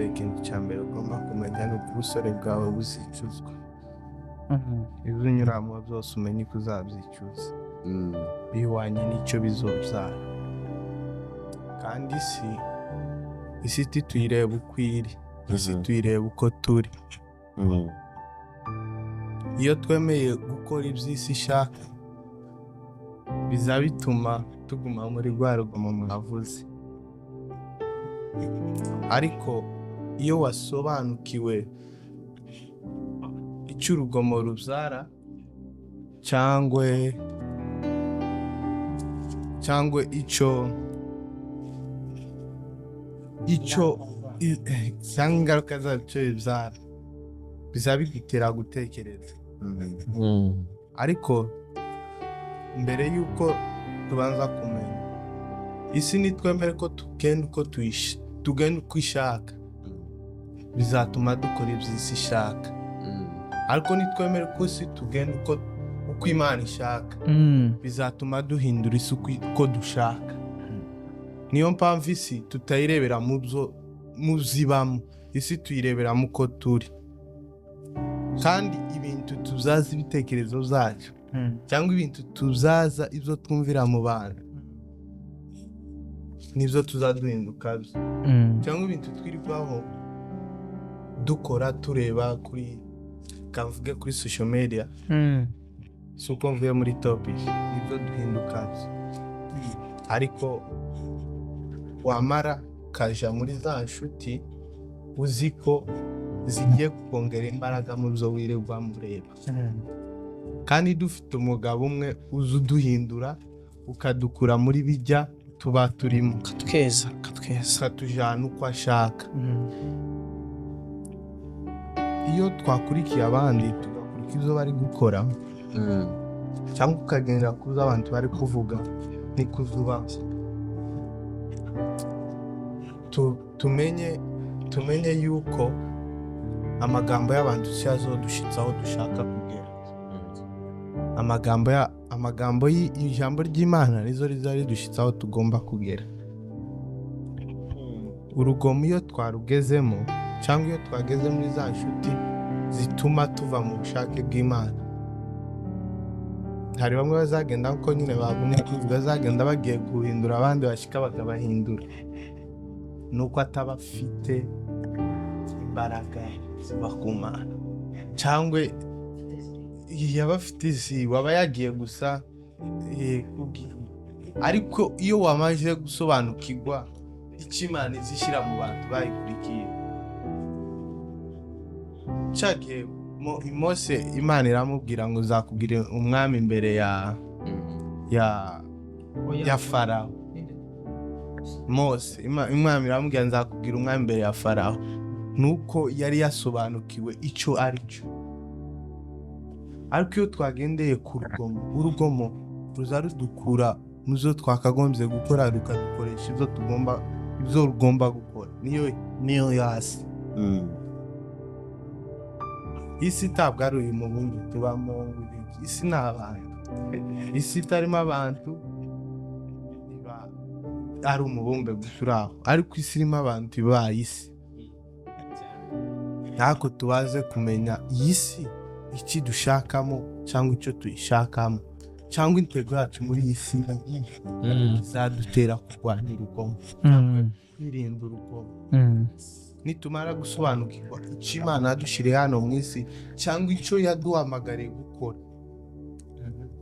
Byose, ikintu cya mbere ugomba kumenya ni uko ubusore bwawe buzicuzwa. Ibyo unyuramo byose, umenye ko uzabyicuza bihwanye n'icyo bizobyara. Kandi isi tituyireba uko iri, isi tuyireba uko turi. Iyo twemeye gukora ibyo isi ishaka, biza bituma tuguma muri rwa rugomo mwavuze. Ariko iyo wasobanukiwe icyo urugomo rubyara cyangwa icyo cyangwa ingaruka zabyo bibyara, biza bigutera gutekereza. Ariko mbere y'uko tubanza kumenya isi, nitwemere ko tugenda uko tugenda uko ishaka, bizatuma dukora ibyo isi ishaka. Ariko nitwemere ko isi tugenda uko Imana ishaka, bizatuma duhindura isi uko dushaka. Niyo mpamvu isi tutayirebera mu byo mu zibamo, isi tuyirebera mu uko turi. Kandi ibintu tuzaza ibitekerezo byacu cyangwa ibintu tuzaza ibyo twumvira mu bantu, nibyo tuzaduhinduka byo, cyangwa ibintu twirirwaho dukora, tureba kuri, kamvuge, kuri social media, si uko mvuye muri topic, nibyo duhinduka byo. Ariko wamara ukaja muri za nshuti uzi ko zigiye kukongera imbaraga mu byo wirirwa mureba, kandi dufite umugabo umwe uzi uduhindura, ukadukura muri bijya tuba turimo, Katweza, katweza. Ukatujyana uko ashaka. Iyo twakurikiye abandi, tugakurikira ibyo bari gukora, cyangwa ukagendera ku byo abantu bari kuvuga, ni kuzuba. Tumenye yuko amagambo y'abantu si yo azodushitsa aho dushaka kugera. Amagambo y'ijambo ry'Imana nizo riza ridushitsa aho tugomba kugera. Urugomo iyo twarugezemo, cyangwa iyo twageze muri za nshuti zituma tuva mu bushake bw'Imana, hari bamwe bazagenda kuko nyine bagumye kuvuga, bazagenda bagiye guhindura abandi, bashika bakabahindura, nuko ataba afite imbaraga ziva ku Mana, cyangwa yaba afite izi waba yagiye gusa kubwira. Ariko iyo wamaze gusobanukirwa icyo Imana izishyira mu bantu bayikurikiye, cya gihe Mose Imana iramubwira ngo uzakubwira umwami imbere ya Farawo. Mose, Imana iramubwira, nzakubwira umwami imbere ya Farawo, nuko yari yasobanukiwe icyo ari cyo. Ariko iyo twagendeye ku rugomo, urugomo ruza rudukura mu zo twakagombye gukora, rukadukoresha ibyo tugomba, ibyo rugomba gukora. Niyo yasi isi itabwo ari uyu mubumbe tubamo. Isi ni abantu. Isi itarimo abantu iba ari umubumbe gusa uri aho, ariko isi irimo abantu ibaye isi. Ntabwo tubaze kumenya iyi si iki dushakamo, cyangwa icyo tuyishakamo, cyangwa intego yacu muri iyi si izadutera kurwanya urugomo, kwirinda urugomo. Nitumara gusobanukirwa icyo Imana yadushyiriye hano mu isi, cyangwa icyo yaduhamagariye gukora,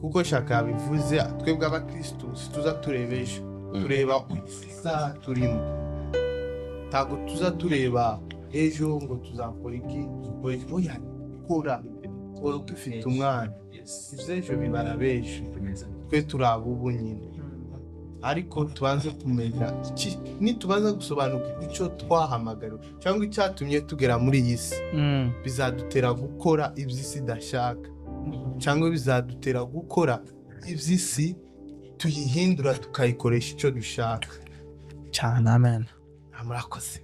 kuko shaka yabivuze, twebwe abakirisitu tuza tureba ejo, tureba isaha turimo. Ntabwo tuza tureba ejo ngo tuzakora iki, dukora iki. Oya, kora, kora ufite umwanya. Iby'ejo bibara b'ejo, twe turi abubu nyine. Ariko tubanze kumenya iki? Nitubanza gusobanukirwa icyo twahamagariwe cyangwa icyatumye tugera muri iyi si, bizadutera gukora ibyo isi idashaka, cyangwa bizadutera gukora iby'isi tuyihindura, tukayikoresha icyo dushaka. Cyane, amen. Murakoze.